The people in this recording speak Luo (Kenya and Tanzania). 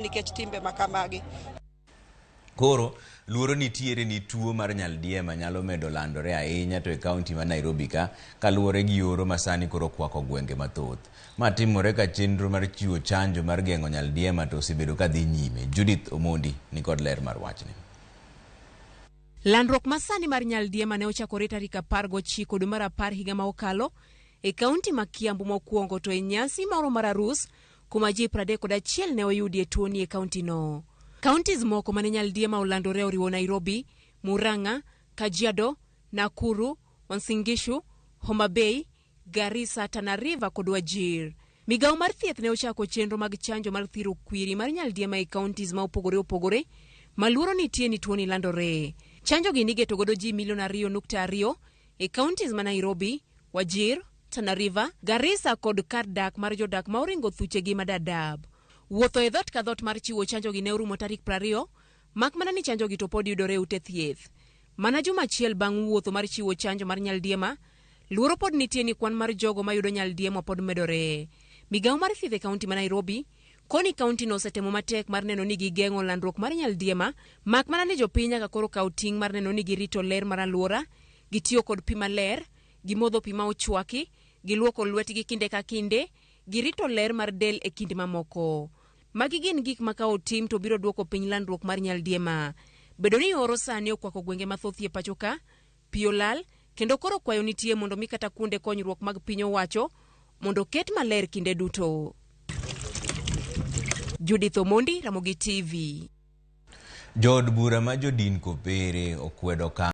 Nikech timbe ma kamagi. Koro, luoro nitiere ni tuo mar nyaldiema nyalo medo landore ahinya to e kaunti ma Nairobi ka, kaluwore gi oro ma sani koro okwako gwenge mathoth. Ma timore ka chenro mar chiwo chanjo mar geng'o nyaldiema to osebedo ka dhi nyime. Judith Omondi nikod ler mar wachni. Landruok ma sani mar nyaldiema ne ochakore tarik 19 dwe mar apar higa ma okalo e kaunti ma Kiambu mokwongo to e nyasi moro mar arus kuma ji 31 ne oyudie tuoni e kauntino. Counties moko mane nyaldiema olandore oriwo Nairobi, Murang'a, Kajiado, Nakuru, Uasin Gishu, Homa Bay, Garissa, Tana River kod Wajir. Migawo mar thieth ne ochako chenro mag chanjo mar thiro kwiri mar nyaldiema e counties ma opogore opogore ma luoro nitie ni tuoni landore. Chanjo gi nigeto godo ji milion 2.2 e counties ma Nairobi, Wajir, Tana River, Garissa kod kar dak mar jodak ma oringo thuchegi ma Dadaab. Wuotho e dhoot ka dhoot mar chiwo chanjo gi ne orumo tarik 20, mak mana ni chanjo gi to pod yudore e ute thieth. Mana juma achiel bang' wuotho mar chiwo chanjo mar nyaldiema, luoro pod nitie ni kwan mar jogo mayudo nyaldiema pod medore. Migawo mar thieth e kaunti ma Nairobi koni kauntino osetemo matek mar neno ni gigeng'o landruok mar nyaldiema, mak mana ni jopiny nyaka koro kaw ting' mar neno ni girito ler mar alwora, gitiyo kod pi maler, gimodho pi ma ochwaki, giluoko lwetgi kinde ka kinde, girito ler mar del e kind mamoko. Magi gin gik ma ka otim to biro duoko piny landruok mar nyaldiema. Bedo ni oro sani okwako gwenge mathoth e pacho ka, pi olal, kendo koro kwayo nitie mondo mi kata kuonde konyruok mag piny owacho mondo oket maler kinde duto. Judith Omondi, Ramogi TV. Jood bura ma jodin Kopere okwedo okang'